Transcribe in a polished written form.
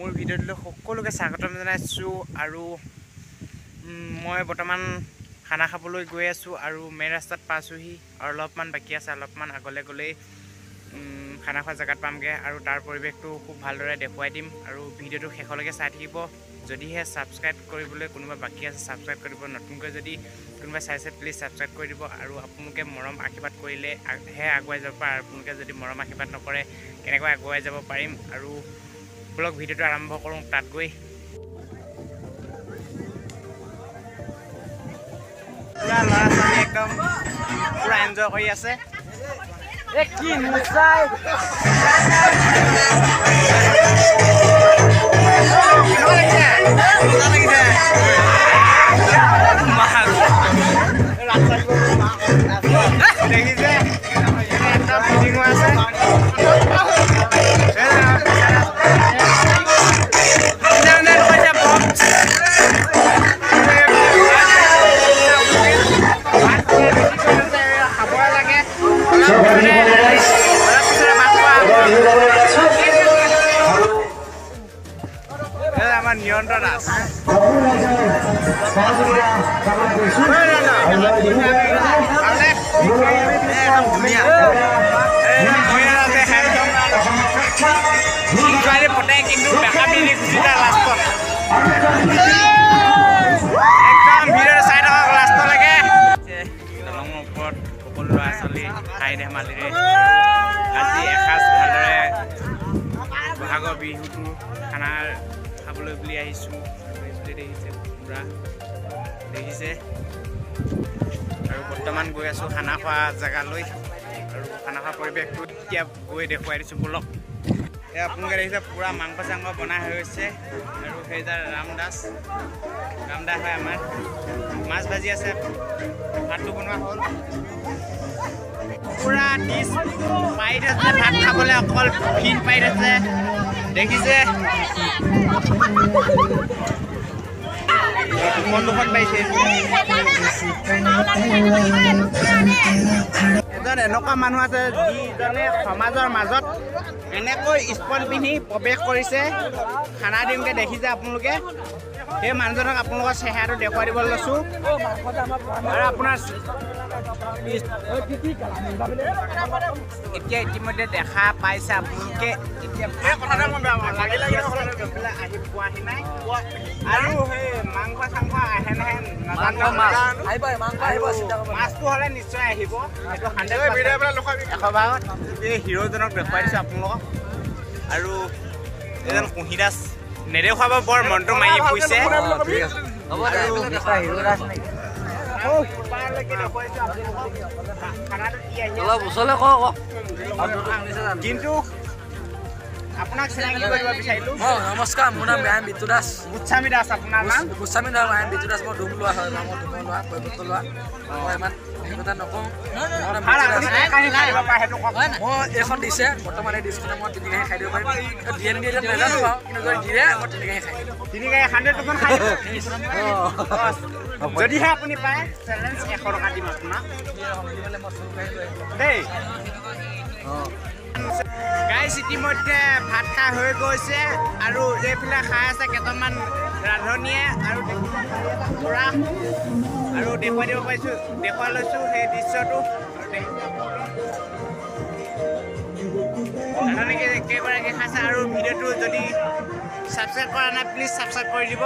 মোৰ ভিডিঅ'টোলৈ সকলোকে স্বাগতম জনাইছোঁ। আৰু মই বৰ্তমান খানা খাবলৈ গৈ আছোঁ আৰু মেইন ৰাস্তাত পাইছোঁহি আৰু অলপমান বাকী আছে, অলপমান আগলৈ গ'লেই খানা খোৱা জেগাত পামগৈ আৰু তাৰ পৰিৱেশটো খুব ভালদৰে দেখুৱাই দিম। আৰু ভিডিঅ'টো শেষলৈকে চাই থাকিব। যদিহে ছাবস্ক্ৰাইব কৰিবলৈ কোনোবা বাকী আছে, ছাবস্ক্ৰাইব কৰি দিব। নতুনকৈ যদি কোনোবাই চাইছে প্লিজ ছাবস্ক্ৰাইব কৰি দিব। আৰু আপোনালোকে মৰম আশীৰ্বাদ কৰিলেহে আগুৱাই যাব পাৰে, আৰু আপোনালোকে যদি মৰম আশীৰ্বাদ নকৰে কেনেকৈ আগুৱাই যাব পাৰিম। আৰু ব্লগ ভিডিঅ'টো আৰম্ভ কৰোঁ তাত গৈ। পূৰা ল'ৰা ছোৱালী একদম পূৰা এনজয় কৰি আছে। দেখিছে একদম ফিটিং হৈ আছে। আমাৰ নিয়ন্ত্ৰণ আছে। কিন্তু লাষ্টত একদম ভিডিঅ'টো চাই থাকক লাষ্টলৈকে। দলঙৰ ওপৰত সকলো ল'ৰা ছোৱালী হাঁহি ধেমালিৰে আজি এসাঁজ ভালদৰে বহাগৰ বিহুটো খানা খাবলৈ বুলি আহিছোঁ। দেখিছে পূৰা দেখিছে। আৰু বৰ্তমান গৈ আছোঁ খানা খোৱা জেগালৈ আৰু খানা খোৱা পৰিৱেশটো এতিয়া গৈ দেখুৱাই দিছোঁ বলক। এই আপোনালোকে দেখিছে পূৰা মাংস চাংস বনাই হৈ গৈছে। আৰু সেই তাৰ ৰামদাস হয় আমাৰ, মাছ ভাজি আছে, ভাতটো বনোৱা হ'ল। পূৰা ডিছ পাৰি থৈছে ভাত খাবলৈ, অকল ফিন পাৰি থৈছে দেখিছে। দুখন দুখন পাইছে। এজন এনেকুৱা মানুহ আছে যিজনে সমাজৰ মাজত এনেকৈ স্পন পিন্ধি প্ৰৱেশ কৰিছে খানা দিওঁতে, দেখিছে আপোনালোকে। সেই মানুহজনক আপোনালোকৰ চেহেৰাটো দেখুৱাই দিব লৈছোঁ। আৰু আপোনাৰ এতিয়া ইতিমধ্যে দেখা পাইছে আপোনালোকে। এতিয়া আহি পোৱাহি নাই আৰু সেই মাংস চাংস আহে নাহে নাজানো, মাছটো হ'লে নিশ্চয় আহিব, সেইটো 100 ভাগত। এই হিৰোজনক দেখুৱাই দিছোঁ আপোনালোকক। আৰু এজন কুঁহি দাস নেদেখুৱাব বৰ মনটো মাৰি ফুৰিছে। কিন্তু আপোনাক চিনাকি কৰিব বিচাৰিলোঁ। নমস্কাৰ, মোৰ নাম বিটু দাস। গোস্বামী দাস আপোনাৰ নাম? গোস্বামী নহয়, I am Bitu Das. মই ডুম লোৱা হয়, মই ডুমৰ লোৱা, কৈৱৰ্ত লোৱা। মই ইমান সেই কথা নকওঁ। মই এইখন দিছে বৰ্তমান, এই ডিছখনে মই 3 কাঁহী খাই দিব পাৰিম। দিয়ে নিদিয়ে এতিয়া নাজানো বাৰু, কিন্তু যদি দিয়ে মই 3 কাঁহী খাই দিম। 3 কাঁহী 100% খাই দিব যদিহে আপুনি পায়। চেলেঞ্জ 100 টকা দিম আপোনাক দেই। গাইছ ইতিমধ্যে ভাত খাই হৈ গৈছে আৰু এইফালে খাই আছে কেইজনমান ৰান্ধনীয়ে। আৰু পুৰা আৰু দেখুৱাই দিব পাৰিছোঁ, দেখুৱাই লৈছোঁ সেই দৃশ্যটো। ৰান্ধনী কেইগৰাকী খাইছে। আৰু ভিডিঅ'টো যদি ছাবস্ক্ৰাইব কৰা নাই প্লিজ ছাবস্ক্ৰাইব কৰি দিব।